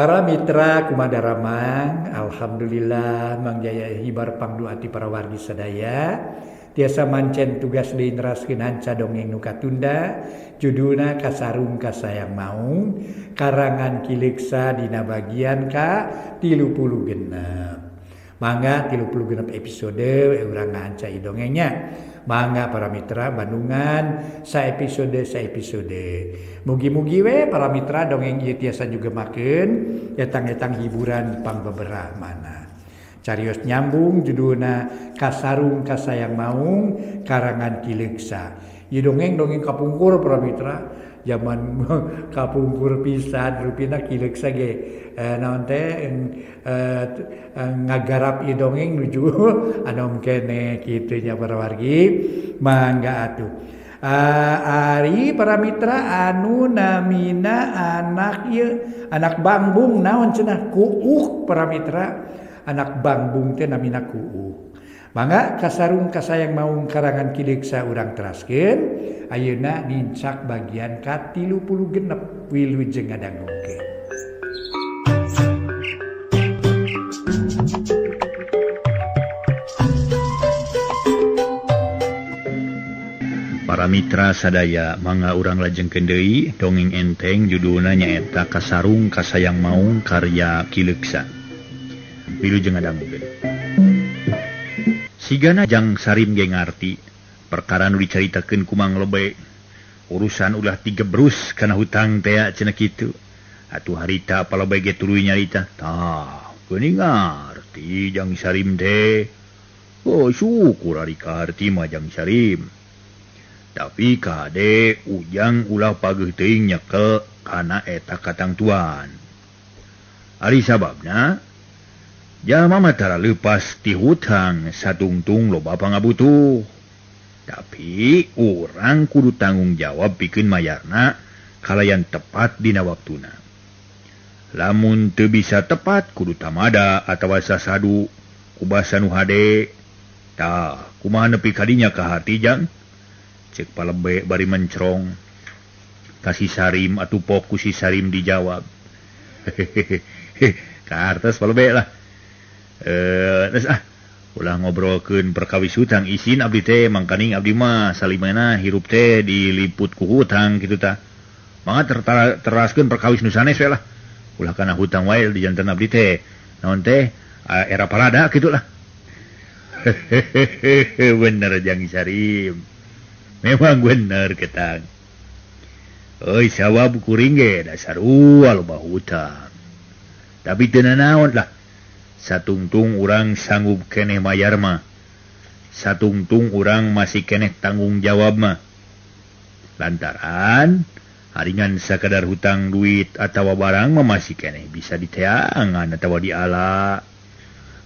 Para mitra kumaha daramang, alhamdulillah Mang Jaya hibar pangdoa ti para wargi sadaya tiasa mancen tugas deui neraskeun hanca dongeng nu katunda judulna Kasarung Kasayang Maung karangan Ki Leuksa dina bagian ka 36. Mangga 36 episode urang ngahanca ieu dongengnya. Mangga para mitra Bandungan sa episode sa episode. Mugi-mugi we para mitra dongeng ieu tiasa nyugemakeun etang-etang hiburan pangbeberah mana. Carios nyambung judulna Kasarung Kasayang Maung karangan Ki Leuksa. Ieu dongeng dongeng kapungkur para mitra zaman kapungkur pisan rupina Ki Leuksa ge naon teh ngagarap ieu dongeng nuju anom keneh kitu nya para wargi. Mangga atuh. Ari para mitra anu namina anak ieu anak bangbung naon cenah kuuk para mitra anak bangbung teh namina kuuk. Mangga Kasarung Kasayang Maung karangan Ki Leuksa urang teraskeun ayeuna nincak bagian ka 36 wilujeng ngadangukeun. Para mitra sadaya mangga urang lajengkeun deui dongeng enteng judulna nyaeta Kasarung Kasayang Maung karya Ki Leuksa. Wilujeng ngadangukeun. Sigana Jang Sarim ge ngarti perkara nu dicaritakeun ku Mang Lebe urusan ulah tigebrus kana hutang teh cenah kitu. Atuh harita palebe ge tuluy nyarita. Tah, geuning ngarti Jang Sarim teh. Oh, syukur ari kaharti mah Jang Sarim. Tapi kade ujang ulah pageuh teuing nyekel kana eta katangtuan. Ari sababna jalma mah tara leupas ti hutang satungtung loba pangabutuh. Tapi urang kudu tanggung jawab pikeun mayarna kalayan tepat dina waktuna. Lamun teu bisa tepat kudu tamada atawa sasadu ku basa nu hade. Tah, kumaha nepi ka dinya ka hati Jang? Cek palebe bari mencrong. Ka si Sarim atuh fokus si Sarim dijawab. Hehehe, kahartos palebe lah. Terus ulah ngobrolkeun perkawis hutang isin abdi teh mangkaning abdi mah salimana hirup teh diliput ku hutang kitu tah. Mangga teraskeun perkawis nu sanes we lah. Ulah kana hutang wae di janten abdi teh. Naon teh era parada kitu lah. Hehehe, bener Jang Sarim. Memang bener ketang. Euy sawab kuring ge dasar loba hutang. Tapi teu nanaon lah. Satungtung urang sanggup keneh mayar mah. Satungtung urang masih keneh tanggung jawab mah. Lantaran haringan sakadar hutang duit atawa barang mah masih keneh bisa diteangan atawa diala.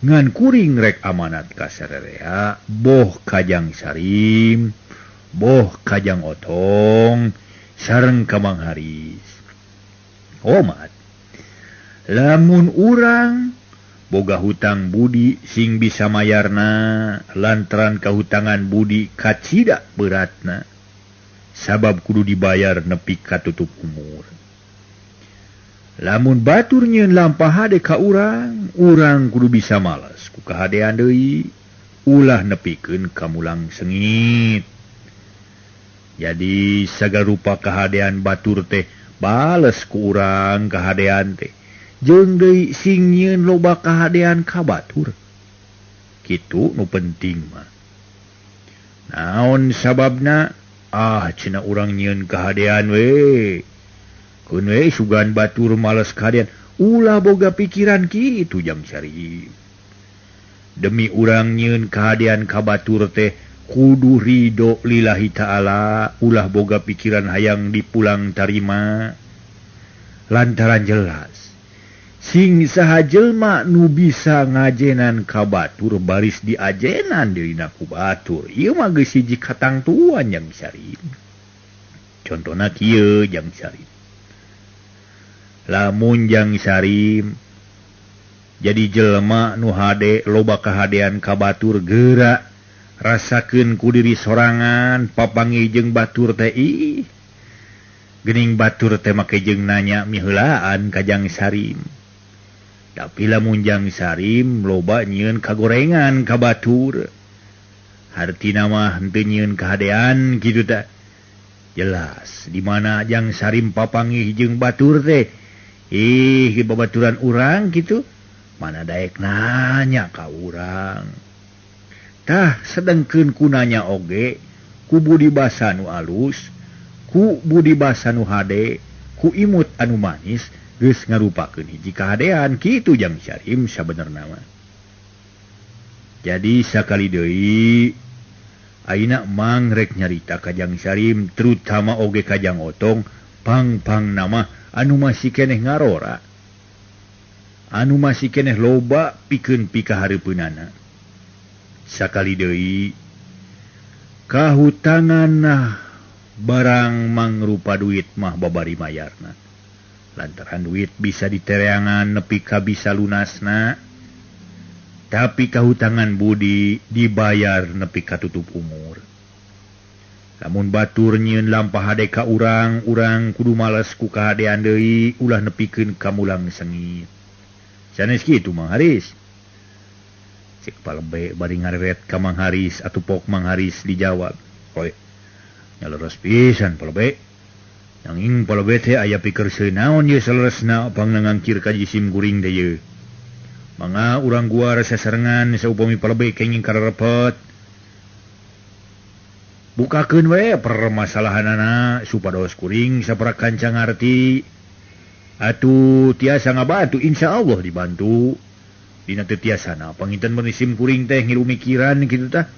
Ngan kuring rek amanat ka sarerea boh kajang Sarim, boh kajang Otong, sareng ka Mang Haris. Omat. Lamun urang boga hutang budi sing bisa mayarna lantaran kahutangan budi kacida beratna sabab kudu dibayar nepi katutup umur. Lamun batur nyieun lampah hade ka urang, urang kudu bisa malas ku kahadean deui, ulah nepikeun ka mulang sengit. Jadi sagarupa kahadean batur teh bales ku urang kahadean teh. Jeung deui sing nyieun loba kahadean ka batur. Kitu nu penting mah. Naon sababna? Ah cenah urang nyieun kahadean we. Keun we sugan batur males kahadean. Ulah boga pikiran kitu Jang Sarim. Demi urang nyieun kahadean ka batur teh kudu ridho lillahi ta'ala, ulah boga pikiran hayang dipulang tarima. Lantaran jelas sing saha jelma nu bisa ngajenan ka batur baris diajenan dirina ku batur. Ieu mah geus hiji katangtuan Jang Sarim. Contona kieu Jang Sarim. Lamun Jang Sarim jadi jelema nu hade loba kahadean ka batur geura rasakeun ku diri sorangan papanggih jeung batur teh ih. Geuning batur teh make jeung nanya miheulaan ka Jang Sarim. Tapi lamun Jang Sarim loba nyieun kagorengan ka batur. Hartina mah henteu nyieun kahadean kitu tah. Jelas di mana Jang Sarim papanggih jeung batur teh. Ih, babaturan urang kitu. Mana daek nanya ka urang. Tah sedengkeun kunanya oge ku budi basa nu alus, ku budi basa nu hade, ku imut anu manis geus ngarupakeun hiji kahadean kitu Jang Sarim sabenerna mah. Jadi sakali deui ayeuna Mang rek nyarita ka Jang Sarim terutama oge ka Jang Otong pang-pang nama anu masih keneh ngarora. Anu masih keneh loba pikeun pikahareupeunana. Sakali deui kahutangan nah barang mangrupa duit mah babari mayarna. Lantaran duit bisa ditereangan nepi ka bisa lunasna, tapi kahutangan budi dibayar nepi ka tutup umur. Lamun batur nyieun lampah hade ka urang, urang kudu males ku kahadean deui ulah nepikeun ka mulang sengit. Sanes kitu Mang Haris. Cek palebe bari ngareret ka Mang Haris atuh pok Mang Haris dijawab. Oe. Nya leres pisan palebe. Nanging palebe teh aya pikir seunaon ye saleresna pangnangangkir ka jisim kuring teh ye. Mangga urang gua rasa sarengan saupami palebe kenging kararepet. Bukakeun we permasalahanana supados kuring saprak kanca ngarti. Atuh tiasa ngabantu insyaallah dibantu. Dina teu tiasana panginten menisim kuring teh ngilu mikiran kitu tah.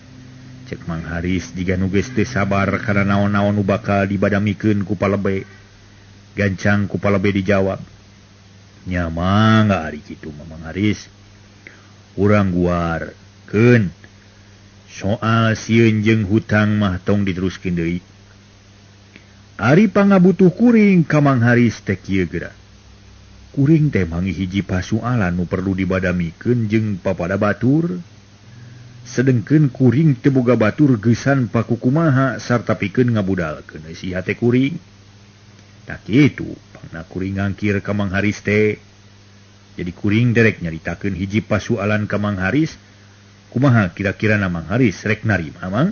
Cek Mang Haris jiga nu geus teu sabar kana naon-naon nu bakal dibadamikeun ku palebe. Gancang ku palebe dijawab. Nya mangga ari kitu mah Mang Haris. Urang guar keun. Soal sieun jeung hutang mah tong diteruskeun deui. Ari pangabutuh kuring ka Mang Haris teh kieu geura. Kuring teh mangi hiji pasualan nu perlu dibadamikeun jeung papada batur. Sedengkeun kuring teu boga batur geusan pakukumaha sarta pikeun ngabudalkeun si hate kuring. Tah kitu pangna kuring ngangkir ka Mang Haris teh. Jadi kuring derek nyaritakeun hiji pasualan ka Mang Haris. Kumaha kira-kira na Mang Haris rek narima Mang?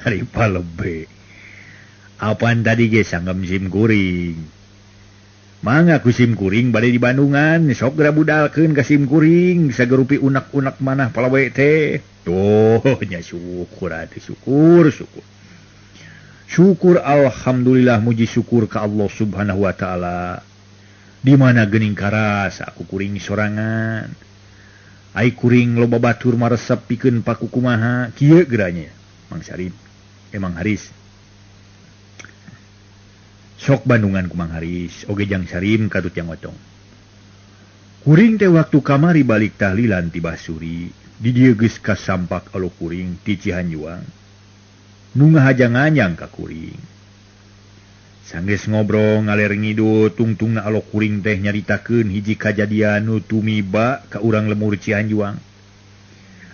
Ari palebe. Apaan tadi ge sanggem sim kuring. Mangga ku sim kuring bade di Bandungan, sok geura budalkeun ka sim kuring sagerupi unak-unak manah palawe teh. Tuh nya syukur atuh syukur syukur. Syukur alhamdulillah muji syukur ka Allah Subhanahu wa taala. Di mana geuning karasa aku kuring sorangan. Ai kuring loba batur maresep pikeun pakukumaha kieu geuranya Mang Sarip. Mang Haris. Sok Bandungan ku Mang Haris, oge Jang Sarim katut Jang Otong. Kuring teh waktu kamari balik tahlilan ti Basuri, di dieu geus kasampak alo kuring ti Cihanjuang. Nu ngahaja nganyang ka kuring. Sanggeus ngobrol ngaler ngidul tungtungna alo kuring teh nyaritakeun hiji kajadian nu tumiba ka urang lemur Cihanjuang.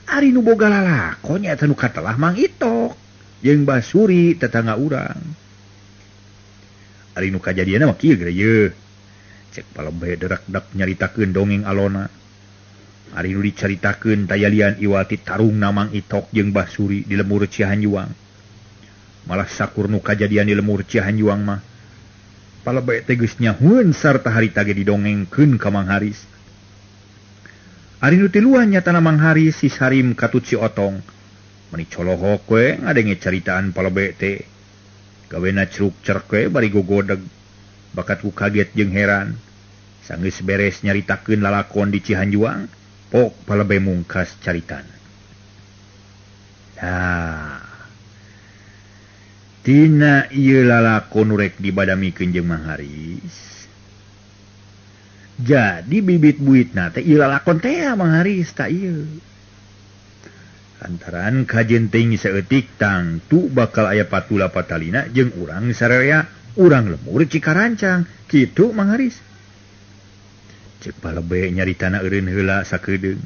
Ari nu boga lalakon nya eta nu katelah Mang Itok jeung Basuri tetangga urang. Ari nu kajadianna mah kieu geura yeuh. Cek palebe derak-dak nyaritakeun dongeng alona. Ari nu dicaritakeun tayalian iwati tarungna Mang Itok jeung Basuri di lemur Cihanjuang. Malah sakur nu kajadian di lemur Cihanjuang mah palebe teh geus nyahueun sarta harita ge didongengkeun ka Mang Haris. Ari nu tiluan nyatana Mang Haris si Sarim katut si Otong. Meni colohok we ngadenge caritaan palebe teh. Gawena ceruk cerek we bari gogodeg. Bakat ku kaget jeung heran. Sanggeus beres nyaritakeun lalakon di Cihanjuang, pok palebe mungkas caritana. Tah. Tina ieu lalakon nu rek dibadamikeun jeung Mang Haris. Jadi bibit buitna teh ieu lalakon teh Mang Haris ta ieu. Lantaran kajen teuing saeutik tangtu bakal aya patula patalina jeung urang sararea urang lemur Cikarancang kitu Mang Haris. Cek palebe nyaritana eureun heula sakedeung.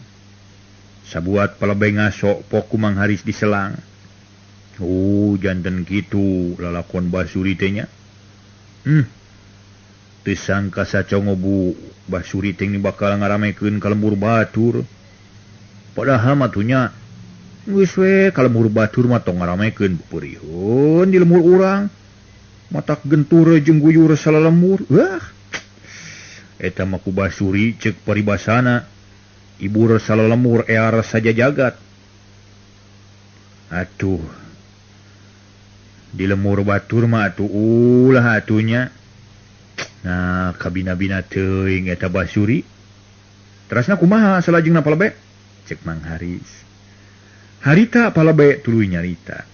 Sabuat palebe ngaso pok ku Mang Haris diselang. Oh janten kitu lalakon Basuri teh nya. Teu sangka sacongo Bu Basuri teh bakal ngaramekeun ka lembur batur. Padahal mah nya geus we ka lembur batur mah tong ngaramekeun peureun di lembur urang. Matak gentur jeung guyur salalembur. Wah. Eta mah ku Basuri ceuk paribasana ibur salalembur ear saja jagat. Atuh di lemur batur mah atuh ulah atunya. Nah kabina-bina teuing eta Basuri. Terasna kumaha salajengna Palebe? Cek Mang Haris. Harita Palebe tuluy nyarita.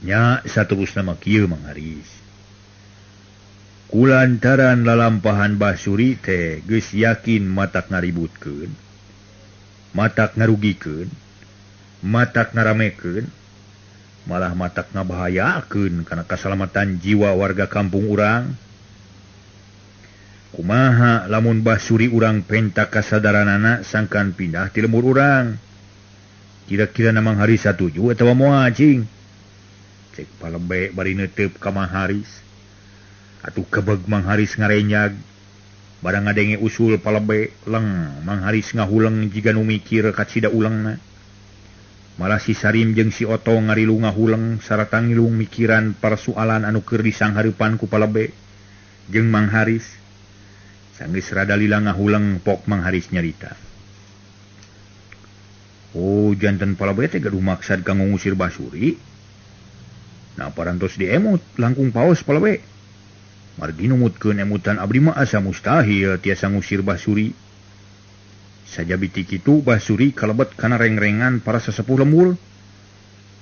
Nya saterusna mah kieu Mang Haris. Kulantaran lalampahan Basuri teh geus yakin matak ngaributkeun, matak ngarugikeun, matak ngaramekeun, malah matak ngabahayakeun kana kasalamatan jiwa warga kampung urang. Kumaha lamun Basuri urang penta kasadaranana sangkan pindah ti lembur urang. Kira-kira Mang Haris satuju atawa moal cing? Cek Palebe bari neuteup ka Mang Haris. Atuh kebeg Mang Haris ngarenyag. Barang ngadenge usul Palebe leng Mang Haris ngahuleng jiga nu mikir kacida ulengna. Malah si Sarim jeung si Otong ngarilu ngahuleng sarata ngilung mikiran persoalan anu keur disanghareupan ku Palebe jeung Mang Haris. Sanggeus rada lila ngahuleng pok Mang Haris nyarita. Oh janten Palebe teh gaduh maksad kanggo ngusir Basuri. Nah parantos diemut langkung paos Palebe. Margi numutkeun emutan abdi mah asa mustahil tiasa ngusir Basuri. Sajabi ti kitu Basuri kalebet kana rengrengan para sesepuh lembur.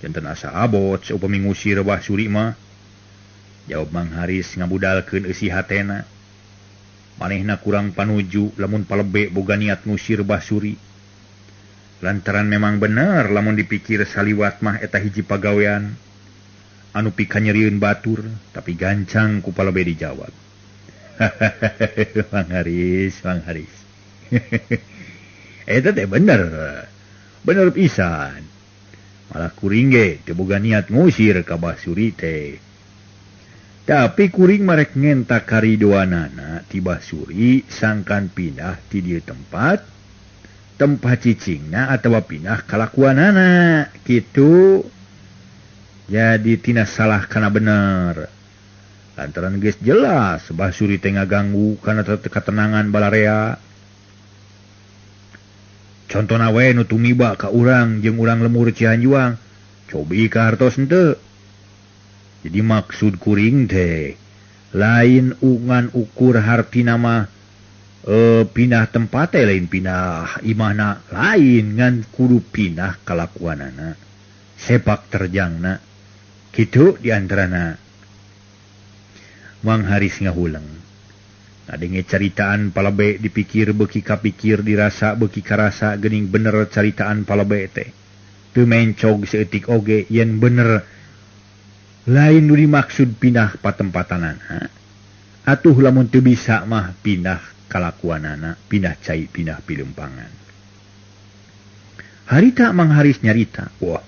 Janten asa abot saupami ngusir Basuri mah. Jawab Mang Haris ngabudalkeun eusi hatena. Manehna kurang panuju lamun Palebe boga niat ngusir Basuri. Lantaran memang bener lamun dipikir saliwat mah eta hiji pagawean anu pikanyerieun batur, tapi gancang ku Palebe dijawab. Mang Haris, Mang Haris. Eta teh bener. Bener pisan. Malah kuring ge teu boga niat ngusir ka Basuri teh. Tapi kuring marek ngenta karidoanana ti Basuri sangkan pindah ti dieu tempat, tempat cicingna atawa pindah kalakuanana kitu. Jadi tina salah kana bener. Lantaran geus jelas Basuri teh ngaganggu kana katenangan balarea. Contona we nu tumiba ka urang jeung urang lemur Cihanjuang, cobi ka hartos henteu. Jadi maksud kuring teh lain ungan ukur hartina mah pindah tempat teh lain pindah imahna lain ngan kudu pindah kalakuanana, sepak terjangna. Kitu diantarana. Mang Haris ngahuleng. Ngadenge caritaan Palebe dipikir beuki kapikir dirasa beuki karasa geuning bener caritaan Palebe teh. Teu mencog saeutik oge yen bener lain nu dimaksud pindah patempatanana. Atuh lamun teu bisa mah pindah kalakuanana, pindah cai, pindah pilempangan. Harita Mang Haris nyarita, wah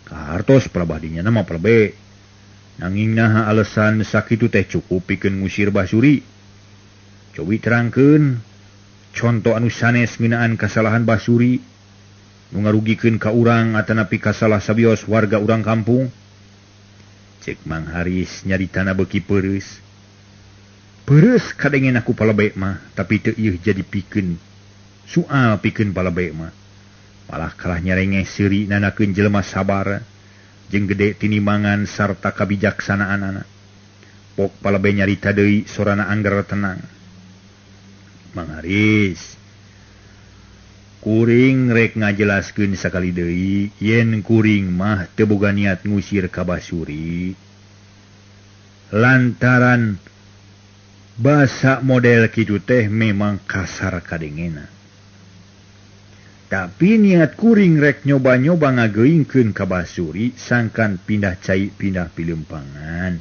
kahartos prabadinya nama Palebe. Nanging naha alasan sakitu teh cukup pikeun ngusir Basuri. Cobi terangkeun conto anu sanes ngeunaan kasalahan Basuri nu ngarugikeun ka urang atanapi kasalah sabios warga urang kampung. Cek Mang Haris nyaritana beuki peureus. Peureus kadengen aku Palebe mah, tapi teu ieu jadi pikeun soal pikeun Palebe mah. Malah kalah nyarengeh seuri nanakeun jelema sabar jeung gede tinimangan sarta kabijaksanaanana. Pok Palebe nyarita deui sorana angger tenang. Mang Haris, kuring rek ngajelaskeun sakali deui yen kuring mah teu boga niat ngusir ka Basuri. Lantaran basa model kitu teh memang kasar kadengena. Tapi niat kuring rek nyoba-nyoba ngageuingkeun ka Basuri sangkan pindah cai pindah pilempangan.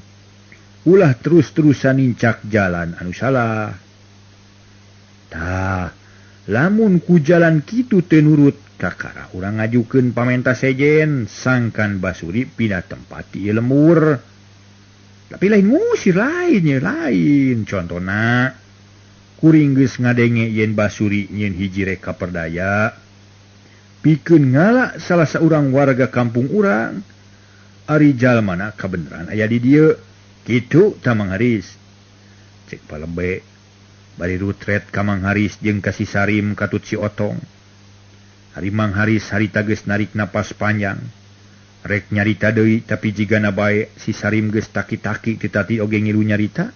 Ulah terus-terusan nincak jalan anu salah. Tah, lamun ku jalan kitu teu nurut kakara urang ngajukeun pamenta sejen sangkan Basuri pindah tempat ti lembur. Tapi lain ngusir lainnya lain contona kuring geus ngadenge yen Basuri nyen hiji reka perdaya pikeun ngala salah saurang warga kampung urang ari jalmana kabeneran aya di dieu kitu ta Mang Haris. Cek Palebe bari rutret ka Mang Haris jeung ka si Sarim katut si Otong. Ari Mang Haris harita geus narik napas panjang. Rek nyarita deui tapi jigana bae si Sarim geus taki-taki teu tati oge ngilu nyarita.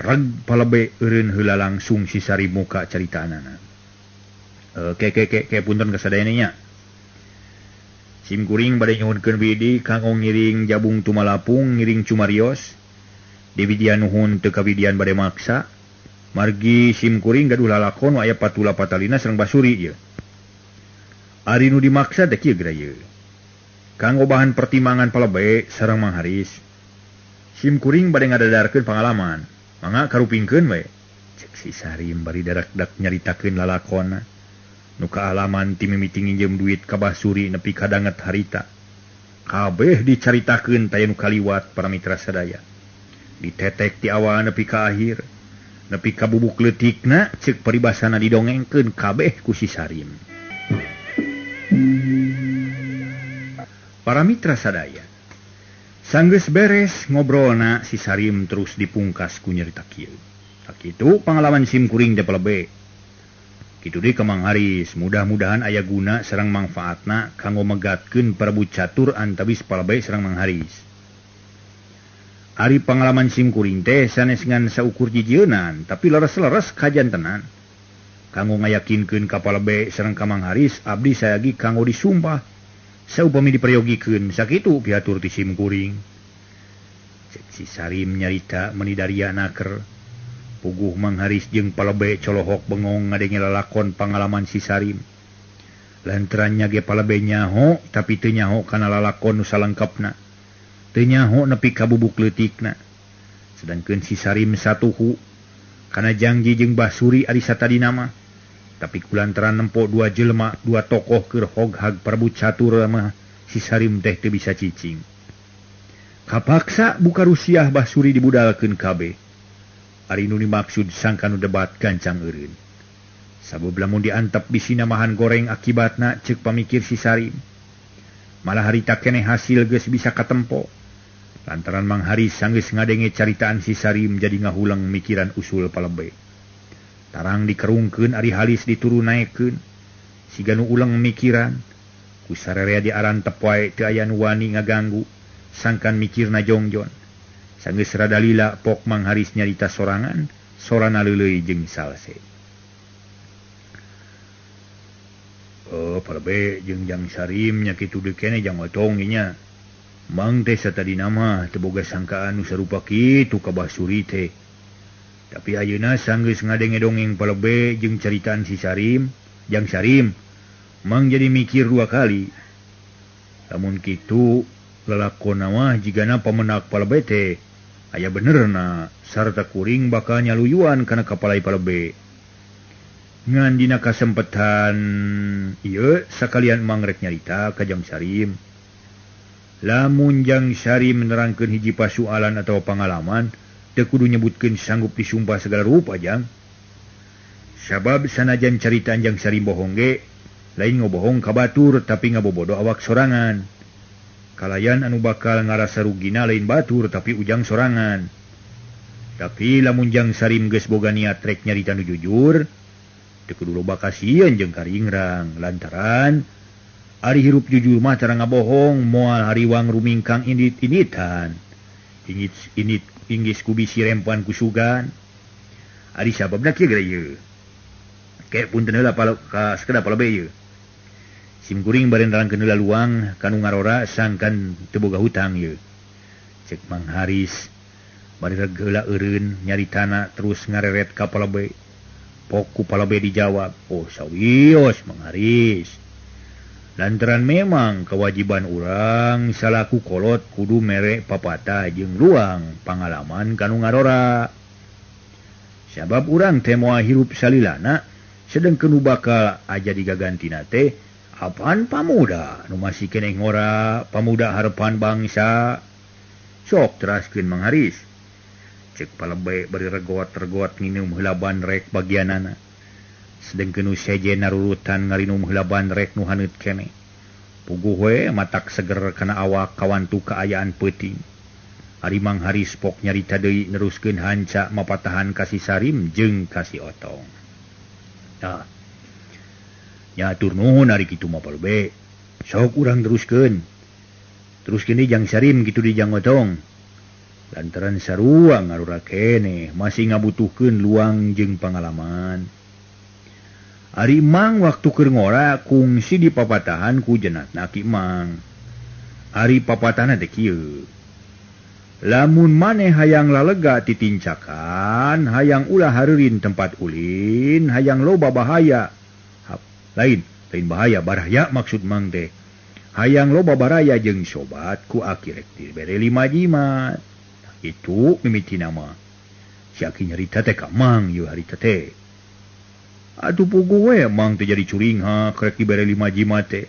Reg Palebe eureun heula langsung si Sarim muka caritaanana. Ke ke ke ke punten kasadayana nya. Sim kuring bade nyuhunkeun widi kanggo ngiring jabung tumalapung ngiring cumarios. Dewidian nuhun teu kawidian bade maksa. Margi sim kuring gaduh lalakon aya patula patalina sareng Basuri ieu. Ari nu dimaksa teh kieu geura ieu. Kanggo bahan pertimbangan Palebe sareng Mang Haris. Sim kuring bade ngadadarkeun pangalaman. Mangga karupingkeun we. Cek si Sarim bari darak-dak nyaritakeun lalakonna. Nu kaalaman ti mimiti nginjem duit ka Basuri nepi ka danget harita. Kabeh dicaritakeun taya nu kaliwat para mitra sadaya. Ditetek ti awal nepi ka akhir. Nepi ka bubuk leutikna ceuk paribasana didongengkeun kabeh ku si Sarim. Para mitra sadaya, sanggeus beres ngobrolna si Sarim terus dipungkas ku nyarita kieu. Sakitu pangalaman sim kuring teh Palebe. Kitu deui ka Mang Haris, mudah-mudahan aya guna sareng mangfaatna kanggo megatkeun prabu catur antawis Palebe sareng Mang Haris. Ari pangalaman sim kuring teh sanes ngan saukur jijieunnan, tapi leres-leres kajantenan. Kanggo ngayakinkeun ka Palebe sareng ka Mang Haris, abdi sayagi kanggo disumpah. Saupami diperyogikeun sakitu piatur ti sim kuring. Cek si Sarim nyarita meuni daria naker. Puguh Mang Haris jeung Palebe colohok bengong ngadenge lalakon pangalaman si Sarim. Lantaran nya ge Palebe nyaho tapi teu nyaho kana lalakon nu salengkapna. Teu nyaho nepi ka bubuk leutikna. Sedangkeun si Sarim satuhu kana janji jeung Basuri ari satadina mah. Tapi kulantaran nempo dua jelema, dua tokoh keur hoghag Prabu Catur mah si Sarim teh teu bisa cicing. Kapaksa buka rusiah Basuri dibudalkeun kabeh. Ari nu dimaksud sangka nu debat gancang eureun. Sabab lamun diantep bisi namahan goreng akibatna ceuk pamikir si Sarim. Malah harita keneh hasil geus bisa katempo. Lantaran Mang Haris sanggeus ngadenge caritaan si Sarim jadi ngahulang mikiran usul Palebe. Tarang dikerungkeun ari halis diturunaekeun. Siga nu ulang mikiran. Ku sarerea diarantep wae teu aya nu wani ngaganggu. Sangkan mikirna jongjon. Sanggeus rada lila pok Mang Haris nyarita sorangan, sorana leuleuy jeung salse. Oh, Palebe jeung Jang Sarim nya kitu deui keneh jang otong nya. Mang teh satadina mah teu boga sangkaan nu sarupa kitu ka Basuri teh. Tapi ayeuna sanggeus ngadenge dongeng Palebe jeung caritaan si Sarim, Jang Sarim, Mang jadi mikir dua kali. Lamun kitu lalakonna mah jigana pamenak Palebe teh aya benerna sarta kuring bakal nyaluyuan kana kapalai Palebe. Ngan dina kasempetan ieu sakalian Mang rek nyarita ka Jang Sarim. Lamun Jang Sarim nerangkeun hiji pasualan atawa pangalaman teu kudu nyebutkeun sanggup disumpah segala rupa Jang. Sabab sanajan caritaan Jang Sarim bohong ge lain ngobohong ka batur tapi ngabobodo awak sorangan. Kalayan anu bakal ngarasa rugina lain batur tapi ujang sorangan. Tapi lamun Jang Sarim geus boga niat rek nyarita nu jujur, teu kudu loba kasieun jeung karingrang lantaran ari hirup jujur mah cara ngabohong moal hariwang rumingkang indit-inditan. Ingit inggis ku bisi rempan ku sugan. Ari sababna kieu geura ieu. Ke punten heula ka sakedap Palebe ieu. Sim kuring bari nerangkeun heula luang kanu ngarora sangkan teu boga hutang ieu. Cek Mang Haris bari reg heula eureun nyaritana terus ngareret ka Palebe. Pok ku Palebe dijawab, "Oh sawios Mang Haris. Lantaran memang kewajiban urang salaku kolot kudu mere papatah jeung luang pangalaman kanu ngarora. Sabab urang teh moal hirup salilana sedengkeun nu bakal aja digagantina teh apaan pamuda nu masih keneh ngora, pamuda harapan bangsa. Sok teraskeun Mang Haris. Cek palebe bari regot-regot nginum heula bandrek bagianana. Sedengkeun nu sejen narurutan ngarinum heula bandrek nu haneut keneh. Puguh we matak seger kana awak kawantu kaayaan peuting. Ari Mang Haris pok nyarita deui neruskeun hanca mapatahan ka si Sarim jeung ka si Otong. Tah. Nya atur nuhun ari kitu mah palebe. Sok urang teruskeun. Teruskeun di jang Sarim kitu di jang Otong. Lantaran sarua ngarura keneh masih ngabutuhkeun luang jeung pangalaman. Ari Mang waktu keur ngora kungsi dipapatahan ku jenatna Ki Mang. Ari papatahna teh kieu. Lamun maneh hayang lalega titincakan, hayang ulah hareurin tempat ulin, hayang loba bahaya. Lain, lain bahaya baraya maksud Mang teh. Hayang loba baraya jeung sobat ku aki rek dibere 5 jimat. Itu mimitina mah. Si aki nyarita teh ka Mang ieu harita teh. Atuh puguh we Mang teh jadi curingha krek dibere 5 jimat teh.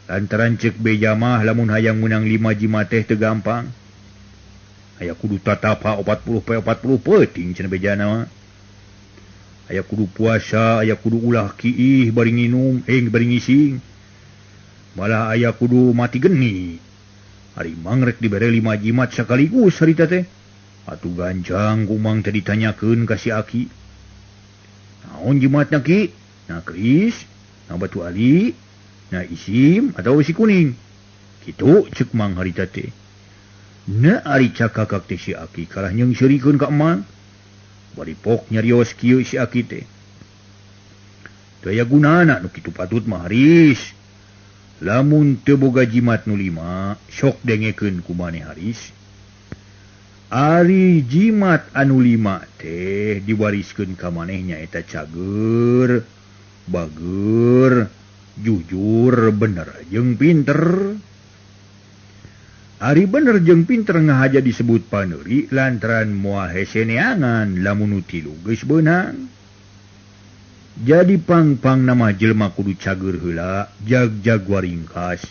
Lantaran ceuk beja mah lamun hayang meunang 5 jimat teh teu gampang. Aya kudu tatapa 40 poe 40 peuting cenah bejana mah. Aya kudu puasa, aya kudu ulah kiih bari nginum, bari ngising. Malah aya kudu mati geni. Ari Mang rek dibere 5 jimat sakaligus harita teh. Atuh ganjang ku Mang teh ditanyakeun ka si aki. Naon jimatna ki? Na keris, na batu ali, na isim atau besi kuning. Kitu ceuk Mang harita teh. Na ari cakakak teh si aki kalah nyeungseurikeun ka Mang. Bari pok nyarios kieu si aki teh. Teu aya gunana nu kitu patut mah Haris. Lamun teu boga jimat nu 5, sok dengekeun ku maneh Haris. Ari jimat anu 5 teh diwariskeun ka maneh nyaeta cager, bager, jujur, bener jeung pinter. Ari bener jeung pinter ngahaja disebut paneuri lantaran moal hese neangan lamun nu 3 geus beunang. Jadi pang-pang nama jelma kudu cager heula, jag-jag waringkas.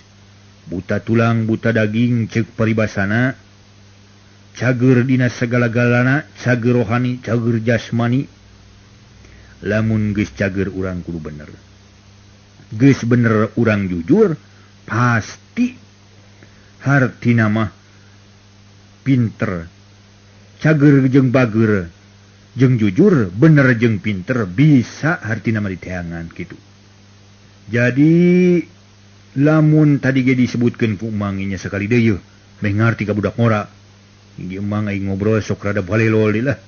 Buta tulang, buta daging ceuk paribasana. Cager dina segala-galana, cager rohani, cager jasmani. Lamun geus cager urang kudu bener. Geus bener urang jujur, pasti hartina mah pinter. Cager jeung bager jeung jujur, bener jeung pinter bisa hartina mah diteangan kitu. Jadi lamun tadi ge disebutkeun ku Mang nya sakali deui yeuh, meh ngarti ka budak ngora. Ieu Mang aing ngobrol sok rada balelol deui lah.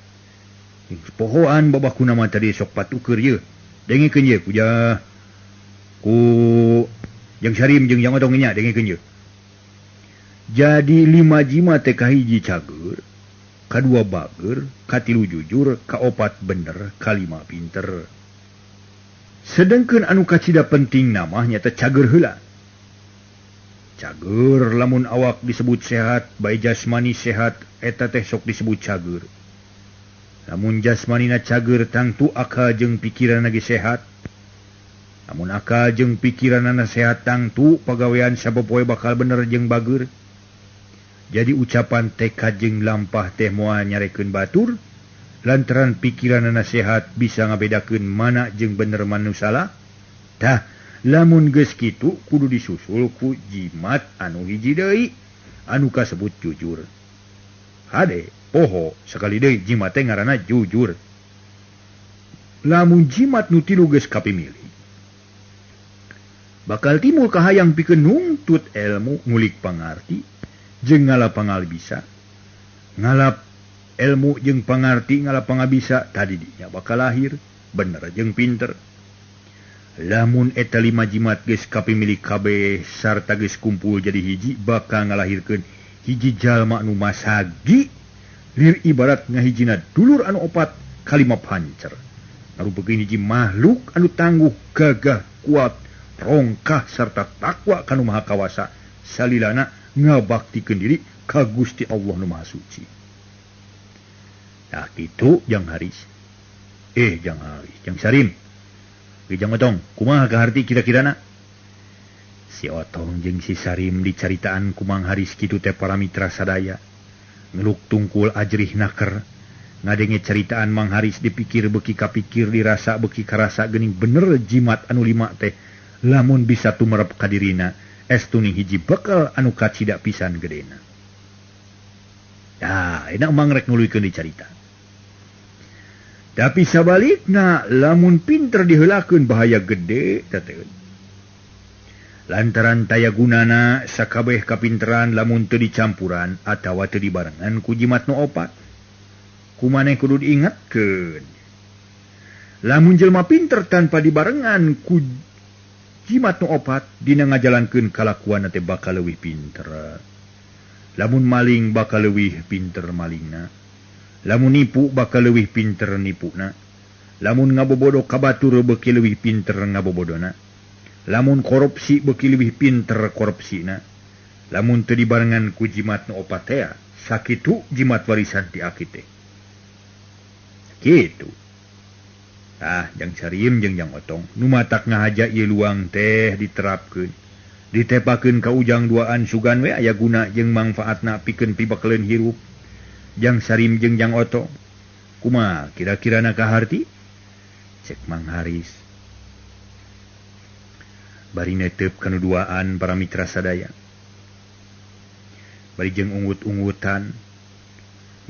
Pohoan babakuna mah tadi sok patuker yeuh. Dengekeun ye ku ja ku jeung Sarim jeung Jang Otong nya dengekeun yeuh. Jadi 5 jimat teh kahiji cager, kadua bager, katilu jujur, kaopat bener, kalima pinter. Sedengkeun anu kacida penting namah nyata cager heula. Cager lamun awak disebut sehat, bae jasmani sehat, eta teh sok disebut cager. Lamun jasmanina cager tangtu akal jeung pikiranna ge sehat. Lamun akal jeung pikiranna sehat tangtu pagawean sapopoe bakal bener jeung bager. Jadi ucapan tekad jeung lampah teh moal nyarekeun batur lantaran pikiranana sehat bisa ngabedakeun mana jeung bener manu salah. Tah lamun geus kitu kudu disusul ku jimat anu hiji deui anu kasebut jujur. Hade poho sakali deui jimat teh ngaranna jujur. Lamun jimat nu 3 geus kapimilih bakal timbul kahayang pikeun nungtut ilmu ngulik pangarti jeung ngalap pangal bisa. Ngalap ilmu jeung pangarti ngalap pangabisa tadi dinya bakal lahir bener jeung pinter. Lamun eta 5 jimat geus kapimilik kabeh sarta geus kumpul jadi hiji bakal ngalahirkeun hiji jalma anu masagi lir ibarat ngahijina dulur anu 4 kalima pancer. Ngarupakeun hiji makhluk anu tangguh, gagah, kuat, rongkah sarta takwa kanu Maha Kawasa salilana ngabaktikeun diri ka Gusti Allah nu Maha Suci. Nah kitu Jang Haris. Jang Haris, Jang Sarim. Jang Otong, kumaha kaharti kira-kirana? Si Otong jeung si Sarim dicaritaan ku Mang Haris kitu teh para mitra sadaya. Ngeluk tungkul ajrih naker. Ngadenge caritaan Mang Haris dipikir beuki kapikir dirasa beuki karasa geuning bener jimat anu lima teh lamun bisa tumerep ka dirina estuni hiji bekel anu kacida pisan gedena. Tah, enak mang rek nuluykeun dicarita. Tapi sabalikna lamun pinter diheulakeun bahaya gede teh. Lantaran taya gunana sakabeh kapinteran lamun teu dicampuran atawa teu dibarengan ku jimat nu opat. Kumaneh kudu diingatkeun. Lamun jelema pinter tanpa dibarengan ku jimat nu opat dina ngajalankeun kalakuanna teh bakal leuwih pinter. Lamun maling bakal leuwih pinter malingna. Lamun nipu bakal leuwih pinter nipuna. Lamun ngabobodo ka batur beuki leuwih pinter ngabobodona. Lamun korupsi beuki leuwih pinter korupsina. Lamun teu dibarengan ku jimat nu opat teh sakitu jimat warisan ti aki teh. Gitu. Ah, jang Sarim jeung jang Otong nu matak ngahaja ieu luang teh diterapkeun. Ditepakeun ka ujang duaan sugan we aya guna jeung mangfaatna pikeun pibakeleun hirup. Jang Sarim jeung jang Otong. Kumaha kira-kirana kaharti? Cek Mang Haris. Bari netep kanu duaan para mitra sadaya. Bari jeung ungut-ungutan.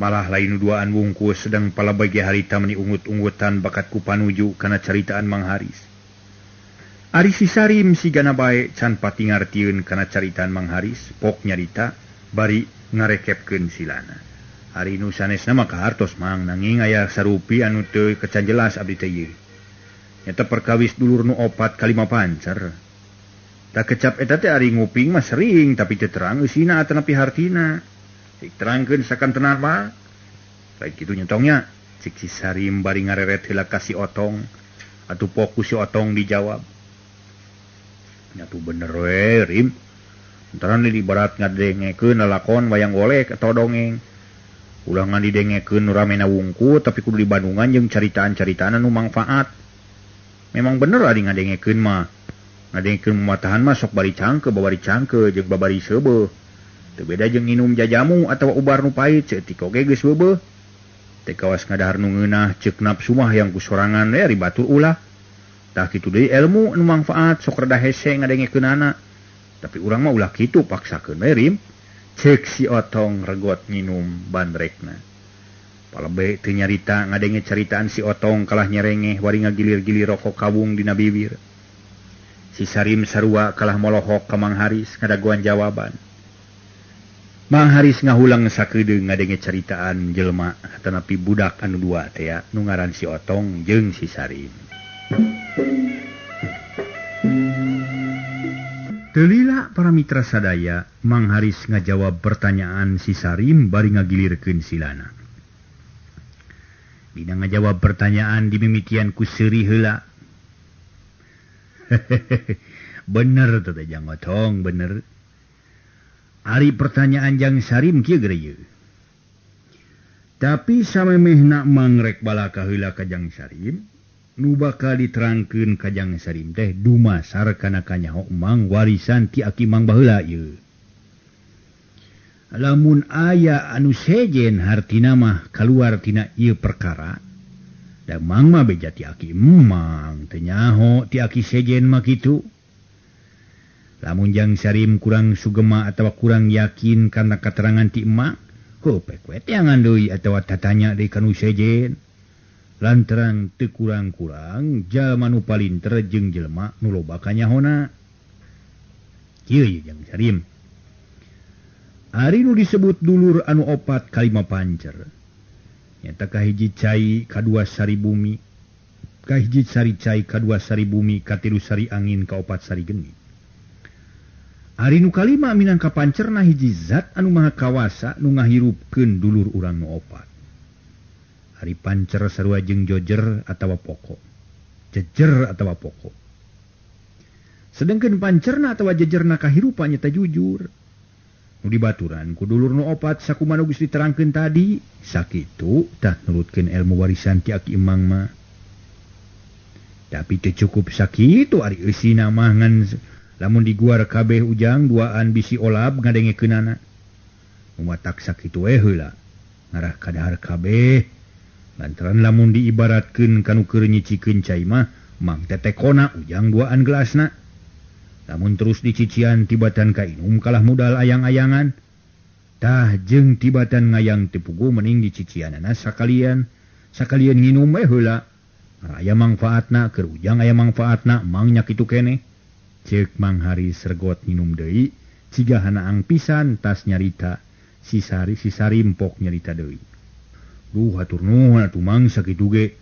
Malah lain duaan wungkus sedang palabagi harita meni ungut-ungutan bakat ku panuju kana caritaan Mang Haris. Ari si Sarim sigana bae can pati ngartieun kana caritaan Mang Haris, pok nyarita bari ngarekepkeun silana. Ari nu sanesna mah kahartos Mang, nanging aya sarupi anu teu kecan jelas abdi teh ieu. Nyata perkawis dulur nu opat kalima pancer. Tak kecap eta teh ari nguping mah sering tapi teu terang eusina atanapi hartina. Cik terangkeun sakantenan mah. Baik kitu nyentongnya. Cik si Sarim bari ngareret heula ka si Otong. Atuh fokus si Otong dijawab. Nyatu bener we Rim. Lantaran di barat ngadengekeun lalakon wayang golek atau dongeng. Ulah ngan didengekeun nu ramena wungku tapi kudu dibandungan jeung caritaan-caritaan anu mangfaat. Memang bener ari ngadengekeun mah. Ngadengekeun matahan mah sok bari cangke, babari cangke jeung babari seubeuh. Teu beda jeung nginum jajamu atawa ubar nu pahit cetik oge geus beubeuh. Teh kawas ngadahar nu ngeunah ceuk nafsu mah yang ku sorangan we ari batur ulah. Tah kitu deui ilmu nu mangfaat sok rada hese ngadengekeunana. Tapi urang mah ulah kitu paksakeun we Rim. Ceuk si Otong regot nginum bandrekna. Palebe teu nyarita ngadenge caritaan si Otong kalah nyerengeh wari ngagilir-gilir rokok kawung dina bibir. Si Sarim sarua kalah molohok ka Mang Haris ngadagoan jawaban. Mang Haris ngahulang sakedeung ngadenge caritaan jelema atanapi budak anu dua teh nu ngaran si Otong jeung si Sarim. Teu lila para mitra sadaya, Mang Haris ngajawab pertanyaan si Sarim bari ngagilirkeun silana. Dina ngajawab pertanyaan dimimitian ku seuri heula. Bener teh jang Otong, bener. Ari pertanyaan jang Sarim kieu geura. Tapi samemehna mangrek balaka heula ka jang Sarim, nu bakal diterangkeun ka jang Sarim teh dumasar kana kanyaho mang warisan ti aki mang baheula ieu. Lamun aya anu sejen hartina mah kaluar tina ieu perkara, da mang mah beja ti aki mang teu nyaho ti aki sejen mah kitu. Lamun jang Sarim kurang sugema atawa kurang yakin karena keterangan ti emak, heuh we teangan deui atawa tatanya deui ka nu sejen. Lantaran teu kurang-kurang jalma nu palinter jeung jelema nu loba kanyahona. Kieu ye jang Sarim. Ari nu disebut dulur anu opat kalima pancer. Nyata kahiji cai kadua sari bumi, kahiji sari cai kadua sari bumi, katilu sari angin, kaopat sari geni. Ari nu kalima minangka pancerna hiji zat anu maha kawasa nu ngahirupkeun dulur urang nu opat. Ari pancer sarua jeung jojer atawa pokok. Jejer atawa pokok. Sedengkeun pancerna atawa jejerna kahirupan nyata jujur. Nu dibaturan ku dulur nu opat sakumaha geus diterangkeun tadi, sakitu tah nurutkeun ilmu warisan ti aki emang mah. Tapi teu cukup sakitu ari eusina mah ngan Lamun diguar kabeh Ujang duaan bisi olab ngadengekeunana. Umatak sakitu we heula ngarah kadahar kabeh. Lantaran lamun diibaratkeun kanu keur nyicikeun cai mah mang tetekona Ujang duaan gelasna. Lamun terus dicician tibatan kainum kalah modal ayang-ayangan. Tah jeung tibatan ngayang teu puguh mending dicicianana sakalian. Sakalian nginum we heula. Aya mangfaatna keur Ujang aya mangfaatna mang nya kitu keneh. Ceuk Mang Haris regot nginum deui ciga hanaang pisan tas nyarita si Sarim pok nyarita deui. Duh hatur nuhun atuh Mang sakitu ge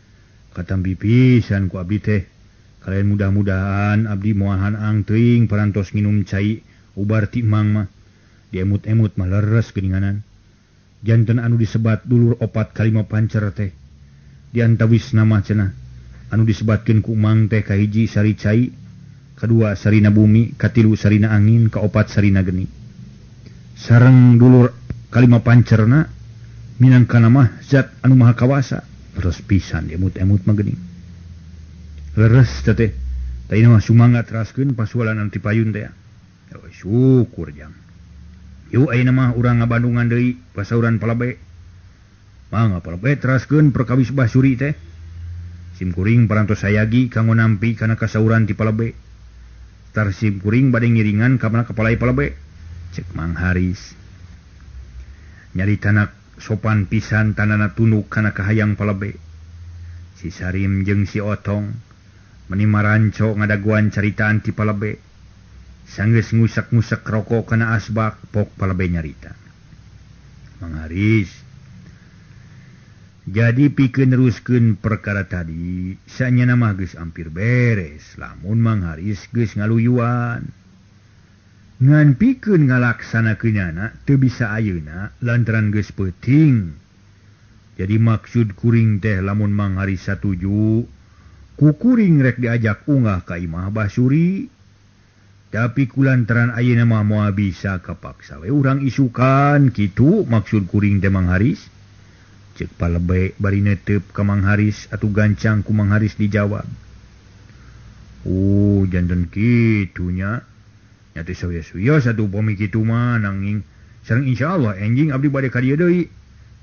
katampi pisan ku abdi teh. Kalian mudah-mudahan abdi moal hanaang teuing parantos nginum cai ubar ti Mang mah. Diemut-emut mah leres geuninganan. Janten anu disebat dulur opat kalima pancer teh. Diantawis nama cenah anu disebatkeun ku Mang teh kahiji sari cai, kedua sarina bumi, katilu sarina angin, kaopat sarina geni. Sareng dulur kalima pancerna minangka mah zat anu maha kawasa. Terus pisan emut-emut mah geuning. Leres teh. Tah mah sumangat teraskeun pasualan anu ti payun teh. Syukur jang. Yuk ayeuna mah urang ngabandungan deui pasauran Palabe. Mangga Palabe teraskeun perkawis Basuri teh. Simkuring parantos sayagi kanggo nampi kana kasauran ti Palabe. Tar simkuring bade ngiringan ka mana kapalai Palabe. Cek Mang Haris. Nyarita sopan pisan tanana tunduk kana kahayang Palabe. Si Sarim jeung si Otong meni maranco ngadaguan caritaan ti Palabe. Sanggeus ngusak-ngusak rokok kana asbak pok Palabe nyarita. Mang Haris, jadi pikeun neruskeun perkara tadi sanyana mah geus hampir beres lamun Mang Haris geus ngaluyuan. Ngan pikeun ngalaksanakeunana teu bisa ayeuna lantaran geus peuting. Jadi maksud kuring teh lamun Mang Haris satuju ku kuring rek diajak unggah ka imah Basuri. Tapi kulantaran ayeuna mah moal bisa kapaksa we urang isukan kitu maksud kuring teh Mang Haris. Cek Palabe bari netep ka Mang Haris atuh gancang ku Mang Haris dijawab. Oh janten kitu nya. Nya teh sawios-wios atuh upami kitu mah nanging sareng insyaallah enjing abdi bade ka dieu deui.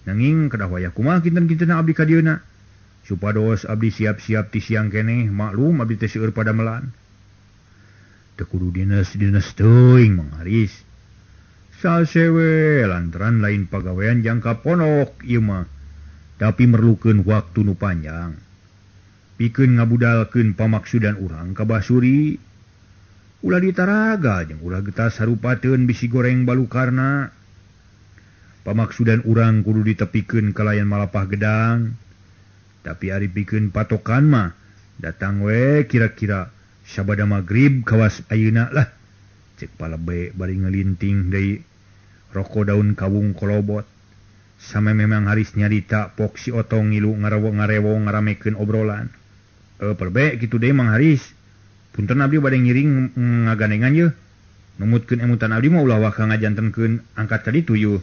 Nanging kedah wayah kumaha kinten-kintenna abdi ka dieuna. Supados abdi siap-siap ti siang keneh maklum abdi teh seueur padamelan. Teu kudu dinas-dinas teuing Mang Haris. Sasewe lantaran lain pagawean jangka ponok ieu mah. Tapi merlukeun waktu nu panjang. Pikeun ngabudalkeun pamaksudan urang ka Basuri. Ulah ditaraga jeung ulah getas sarupateun bisi goreng balukarna. Pamaksudan urang kudu ditepikeun kalayan malapah gedang. Tapi ari pikeun patokan mah datang we kira-kira sabada magrib kawas ayeuna lah. Cek Palabe bari ngelinting deui roko daun kawung kolobot. Sameme Mang Haris nyarita pok si Otong ngilu ngarewong ngaramekeun obrolan. Palabe kitu deui Mang Haris. Punten abdi bade ngiring ngagandengan yeuh. Numutkeun emutan abdi mah ulah waka ngajantenkeun angkat ka ditu yeuh.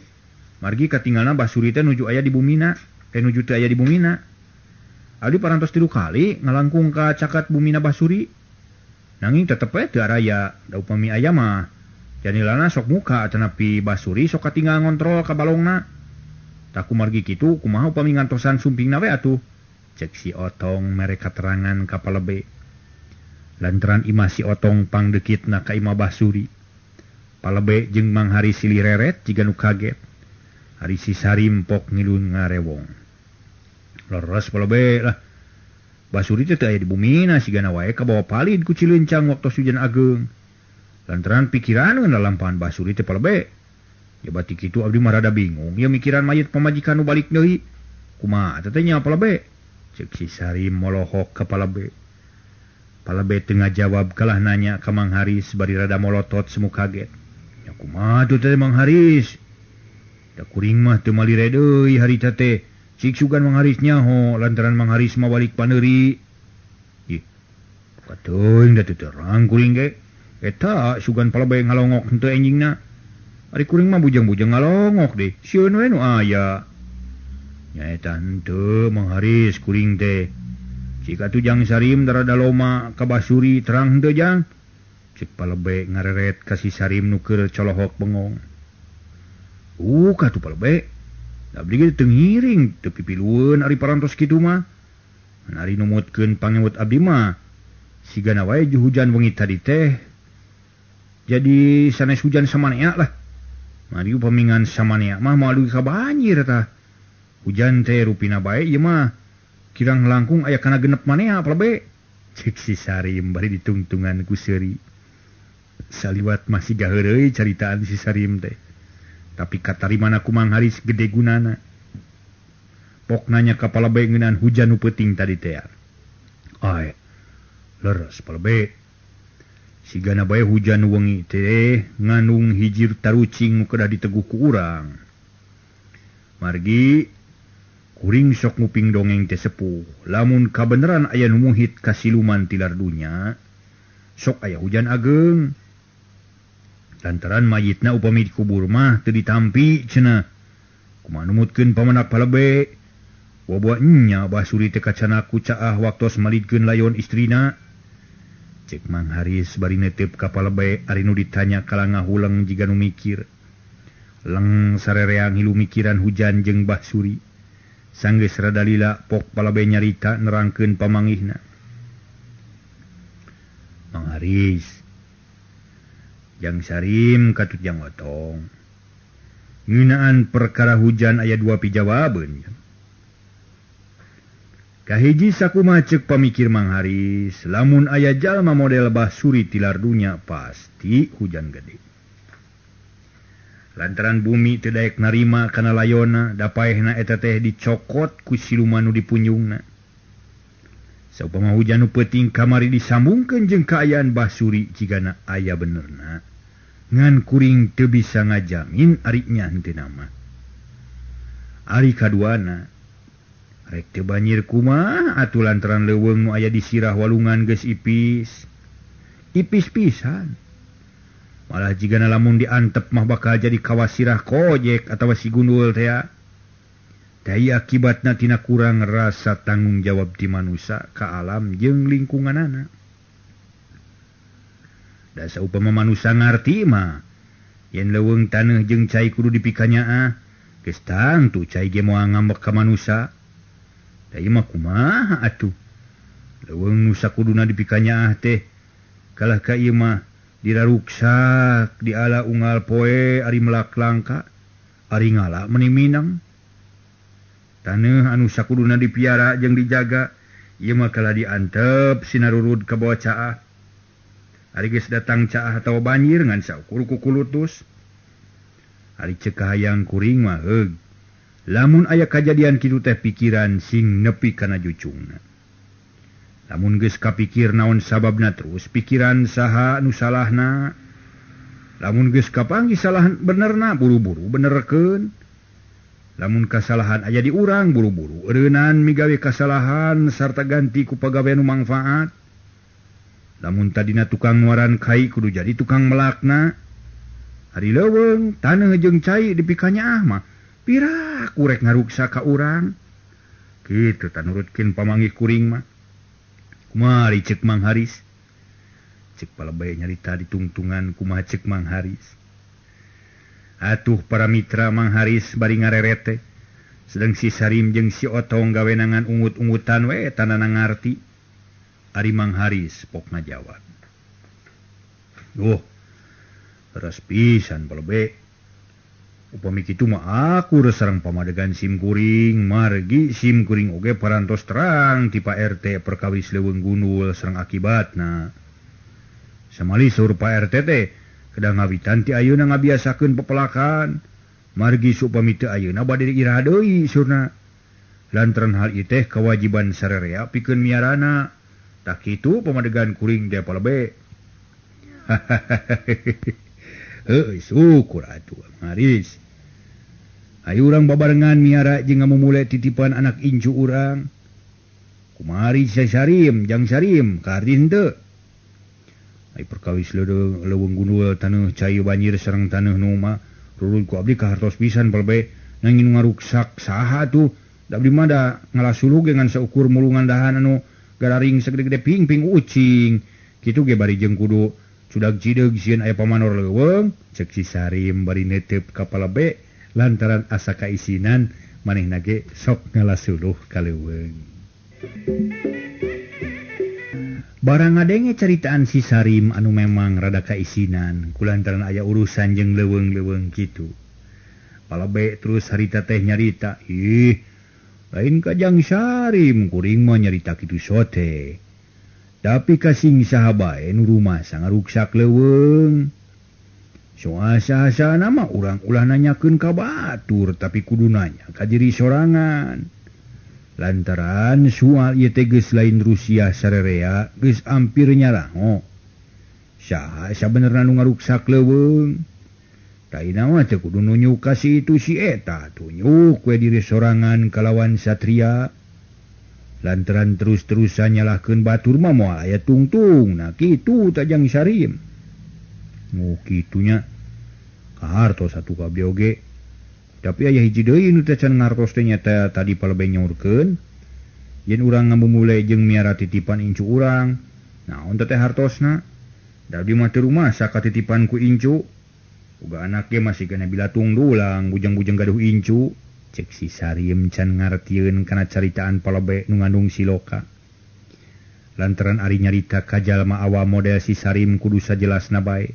Margi katinggalna Basuri teh nuju aya di bumina, nuju teu aya di bumina. Abdi parantos 3 kali ngalangkung ka cakat bumina Basuri. Nanging tetep we teu araya, da upami aya mah janilana sok muka atanapi Basuri sok katinggal ngontrol ka balongna. Tah kumargi kitu kumaha upami ngantosan sumpingna we atuh. Cek si Otong mere katerangan ka Palabe. Lantaran imah si Otong pangdekitna ka imah Basuri. Palabe jeung Mang Haris silih reret jiga nu kaget. Ari si Sarim pok ngilun ngarewong. Leres Palabe lah. Basuri teh teu aya di bumina sigana wae kabawa palid ku Cilencang waktu hujan ageung. Lantaran pikiran lalampahan Basuri teh Palabe. Ya batik kitu abdi mah rada bingung. Ya mikiran mayit pamajikan nu balik deui. Kumaha teh nya Palabe? Cek si Sarim molohok ka Palabe. Palabe teu ngajawab kalah nanya ka Mang Haris bari rada molotot semu kaget. Ya kumaha tuh teh Mang Haris? Da kuring mah teu malire deui harita teh. Cik sugan Mang Haris nyaho lantaran Mang Haris mah balik paneuri. Ih, kateuing da teu terang kuring ge. Eta sugan Palabe ngalongok henteu enjingna. Ari kuring mah bujang-bujang ngalongok deh. Sieun we nu aya. Nyaeta henteu Mang Haris kuring teh. Cik atuh Jang Sarim darada loma ka Basuri terang henteu Jang. Cek Palebe ngareret ka si Sarim nu keur colohok bengong. Katuh Palebe. Abdi ge teu ngiring teu pipilueun ari parantos kitu mah. Ari numutkeun pangewut abdi mah sigana wae hujan wengi tadi teh. Jadi sanes hujan samanea lah. Mari pamingan samanea mah moal dugi ka banjir tah. Hujan teh rupina bae ieu mah. Kirang langkung aya kana genep manea Palebe. Cek si Sarim bari ditungtungan ku seuri. Saliwat masih gaheureuy caritaan si Sarim teh. Tapi katarimana ku Mang Haris gede gunana. Pok nanya ka Palebe ngeunaan hujan nu peuting tadi teh. Ae, leres Palebe. Sigana bae hujan wengi teh ngandung hijir tarucing nu kedah diteguh ku urang. Margi kuring sok nguping dongeng teh sepuh. Lamun kabeneran aya nu muhit ka siluman tilar dunya, sok aya hujan ageng. Lantaran mayitna upami dikubur mah teu ditampi cenah. Kumaha numutkeun pamanak Palebe? Wabuah nya Basuri teh kacana ku caah waktos malidkeun layon istrina. Cek Mang Haris bari neuteup ka Palebe ari nu ditanya kalangah huleng jiga nu mikir. Leng sarereang hilu mikiran hujan jeung Basuri. Sanggeus rada lila pok Palebe nyarita nerangkeun pamanggihna. Mang Haris Jang Sarim katut jang otong. Ngeunaan perkara hujan aya dua pijawabeun. Kahiji sakumaha ceuk pamikir Mang Haris, lamun aya jalma model Basuri tilar dunya pasti hujan gede. Lantaran bumi teu daek narima kana layona, da paehna eta teh dicokot ku siluman nu dipunjungna. Saupama hujan nu peuting kamari disambungkeun jeung kaayaan Basuri jigana aya benerna. Ngan kuring teu bisa ngajamin ari nya henteu nama. Ari kaduana rek teu banjir kumaha atuh lantaran leuweung nu aya di sirah walungan geus ipis. Ipis pisan. Malah jigana lamun diantep mah bakal jadi kawasirah kojek atawa si gundul teh. Tah akibatna tina kurang rasa tanggung jawab ti manusa ka alam jeung lingkunganana. Da saupama manusa ngarti mah yen leuweung taneuh jeung cai kudu dipikanyaah, geus tangtu cai ge moal ngambek ka manusa. Da ieu mah kumaha atuh? Leuweung nu sakuduna dipikanyaah teh kalah ka ieu mah diraruksak, diala unggal poe ari melak langka, ari ngala meuni minang. Taneuh anu sakuduna dipiara jeung dijaga, ieu mah kalah diantep sinarurud ka bawa caah. Ari geus datang caah atawa banjir ngan saukur kukulutus. Ari ceuk kahayang kuring mah heug. Lamun aya kajadian kitu teh pikiran sing nepi kana jucungna. Lamun geus kapikir naon sababna terus pikiran saha nu salahna. Lamun geus kapanggih salah benerna buru-buru benerkeun. Lamun kasalahan aya di urang buru-buru eureunnan migawe kasalahan sarta ganti ku pagawean nu mangfaat. Lamun tadina tukang nuaran kai kudu jadi tukang melakna. Ari leuweung taneuh jeung cai dipikanyaah mah pira kurek ngaruksa ka urang. Kitu tanurutkeun pamanggih kuring mah. Kumaha ceuk Mang Haris? Ceuk Palebe nyarita ditungtungan kumaha ceuk Mang Haris. Atuh para mitra Mang Haris bari ngarerete. Sedang si Sarim jeung si Otong gawenangan ungut-ungutan we tanana ngarti. Ari Mang Haris pok ngajawab. Duh, leres pisan Palebe. Upami kitu mah aku sareng pamadegan sim kuring, margi sim kuring oge parantos terang ti Pak RT perkawis leuweung gundul sareng akibatna. Samali saur Pak RT teh kedah ngawitan ti ayeuna ngabiasakeun pepelakan. Margi supami teu ayeuna bade iraha deui surna. Lantaran hal ieu teh kewajiban sarerea pikeun miarana. Tah kitu pamadegan kuring teh Palebe. Heuh, syukur atuh Mang Haris. Ayo urang babarengan miara jeung ngamumule titipan anak incu urang. Kumari si Sarim, jang Sarim, kaharti henteu. Ai perkawis leuweung gundul taneuh cai banjir sareng taneuh nu mah rurud ku abdi kahartos pisan Palebe. Nanging nu ngaruksak saha atuh? Da abdi mah da ngalasuluh ge ngan saukur mulungan dahan anu gararing segede-gede ping-ping ucing. Kitu ge bari jeung kudu Cudag cideug sieun aya pamanor leuweung cek si Sarim bari netep ka palebe lantaran asa kaisinan manehna ge sok ngalasuluh ka leuweung. Barang ngadenge caritaan si Sarim anu memang rada kaisinan kulantaran aya urusan jeung leuweung-leuweung kitu. Palebe terus harita teh nyarita, ih lain kajang Sarim kuring mah nyarita kitu sote. Tapi kasing saha bae nu rumasa ngaruksak leuweung. Soal saha-sahana mah urang ulah nanyakeun ka batur tapi kudu nanya ka diri sorangan. Lantaran soal ieu teh geus lain Rusia sarerea geus ampir nyaraho. Saha sabenerna nu ngaruksak leuweung? Taina mah teu kudu nunjuk ka si itu si eta, tunjuk we diri sorangan kalawan satria. Lantaran terus-terusan nyalahkeun batur mah moal aya tungtung. Nah kitu tajang Sarim. Oh kitunya kahartos atuh kabeh oge. Tapi aya hiji deui nu teh can ngartos teh nyata tadi palebe nyaurkeun. Yen urang ngamumule jeung miara titipan incu urang. Naon teh hartosna? Da di mah teu rumasa katitipan ku incu. Uga anak ge masih kena bilatung dulang bujang-bujang gaduh incu. Cek si Sarim can ngartieun kana caritaan palebe nu ngandung siloka. Lantaran ari nyarita ka jalma awam model si Sarim kudu sajelasna bae.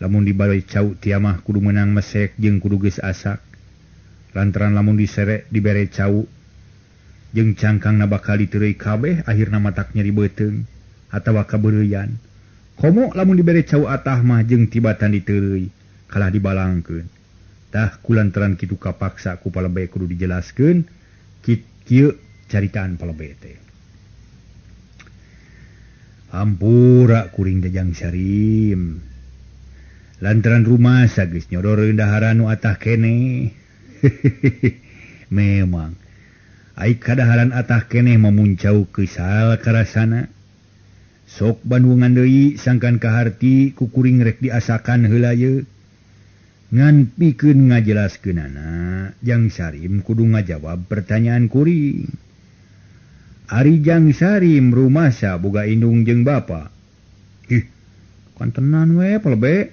Lamun dibaloy cau tiamah kudu meunang mesek jeung kudu geus asak. Lantaran lamun diserek dibere cau jeung cangkangna bakal diteureuy kabeh akhirna matak nyeri beuteung atawa kabeureuyan. Komo lamun dibere cau atah mah jeung tibatan diteureuy kalah dibalangkeun. Tah kulantaran kitu kapaksa ku palebe kudu dijelaskeun kieu caritaan palebe teh. Hampura kuring jajang Sarim. Lantaran rumasa geus nyodoreun daharan nu atah keneh. Memang ai kadaharan atah keneh mamuncau kesal karasana. Sok bandungan deui sangkan kaharti ku kuring rek diasakan heula ye. Ngan pikeun ngajelaskeunana Jang Sarim kudu ngajawab pertanyaan kuring. Ari Jang Sarim rumasa boga indung jeung bapa. Ih, kan tenan we palebe.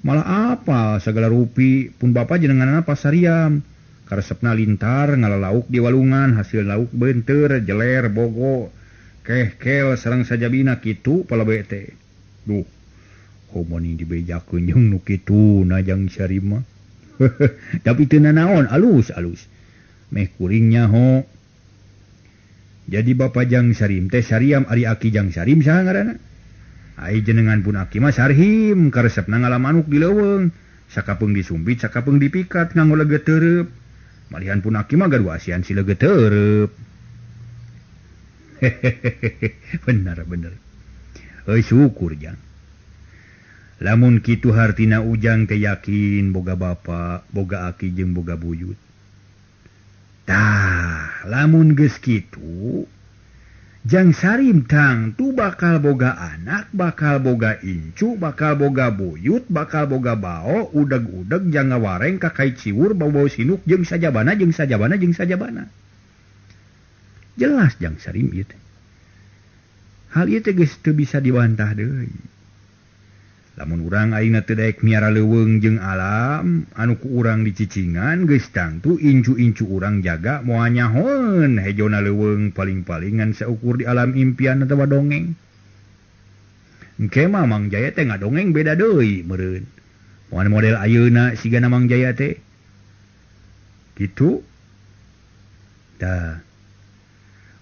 Malah apa segala rupi pun bapa jenenganna pasariam. Karesepna lintar ngalalauk di walungan hasil lauk beunteur jeler bogo kehkel sareng sajabina kitu palebe teh. Duh. Homoni dibejakeun jeung nu kitu na Jang Sarim mah. Tapi teu nanaon alus-alus. Meh kuring nyaho. Jadi bapa Jang Sarim teh Sariam ari aki Jang Sarim saha ngaranna? Ai jenengan pun aki mah Sarhim karesepna ngalamanuk di leuweung. Sakapeung disumpit sakapeung dipikat nganggo leget teureub. Malihan pun aki mah gaduh asian si leget teureub. Bener bener. Euy syukur Jang. Lamun kitu hartina ujang teh yakin boga bapa, boga aki jeung boga buyut. Tah, lamun geus kitu, Jang Sarim tangtu bakal boga anak, bakal boga incu, bakal boga buyut, bakal boga bao, udeg-udeg jang ngawareng ka kai ciwur, bau-bau sinuk jeung sajabana jeung sajabana jeung sajabana. Jelas Jang Sarim ieu teh. Hal ieu teh geus teu bisa dibantah deui. Lamun urang ayeuna teu daek miara leuweung jeung alam anu ku urang dicicingan geus tangtu incu-incu urang jaga moal nyahoeun hejona leuweung paling-palingan saukur di alam impian atawa dongeng. Engke mah Mang Jaya teh ngadongeng beda deui meureun. Moal model ayeuna sigana Mang Jaya teh. Kitu. Tah.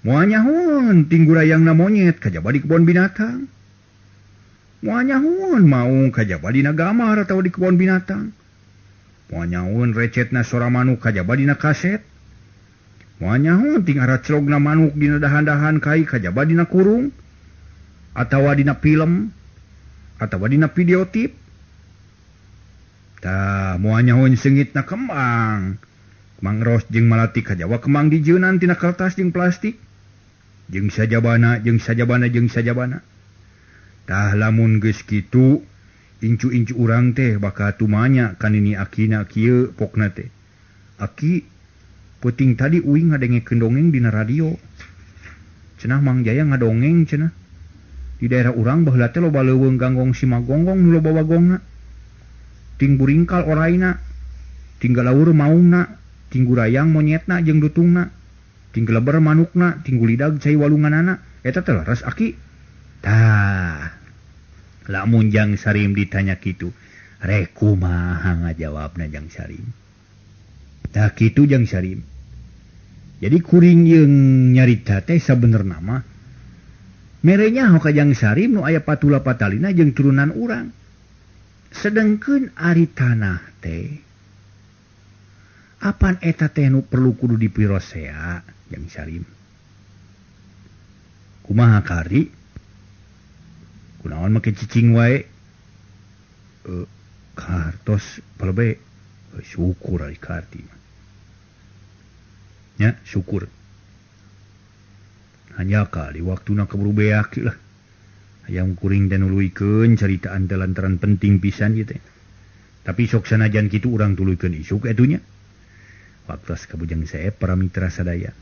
Moal nyahoeun tinggurayangna monyet kajaba di kebon binatang. Moal nyahoeun maung kajaba dina gamar atawa di kebon binatang. Moal nyahoeun recetna sora manuk kajaba dina kaset. Moal nyahoeun ting araclogna manuk dina dahan-dahan kai kajaba dina kurung atawa dina film atawa dina videotip. Tah moal nyahoeun seungitna kembang. Kembang ros jeung malati kajawa kembang dijeunan tina kertas jeung plastik. Jeung sajabana jeung sajabana jeung sajabana. Tah lamun geus kitu incu-incu urang teh bakal tumanya kanini akina kieu pokna teh. Aki peuting tadi uing ngadengekeun dongeng dina radio. Cenah Mang Jaya ngadongeng cenah. Di daerah urang baheula teh loba leuweung ganggong simagonggong nu loba wagongna. Ting buringkal oraina, ting galaur maungna, ting gurayang monyetna jeung dutungna, ting geleber manukna, ting gulidag cai walunganana. Eta teh leres aki. Tah. Lamun Jang Sarim ditanya kitu, rek kumaha ngajawabna Jang Sarim? Tah kitu Jang Sarim. Jadi kuring jeung nyarita teh sabenerna mah merenya ho ka Jang Sarim nu aya patula patalina jeung turunan urang. Sedengkeun ari tanah teh apan eta teh nu perlu kudu dipirosea Jang Sarim. Kumaha kari? Kunaon make cicing wae? Kartos palebe syukur ari karti mah. Nya syukur. Hanya kali waktuna keburu beak lah. Hayang kuring dan nuluykeun caritaan teh lantaran penting pisan ieu teh. Tapi sok sanajan kitu urang tuluykeun isuk atunya. Waktos ka Bujang Seep para mitra sadaya.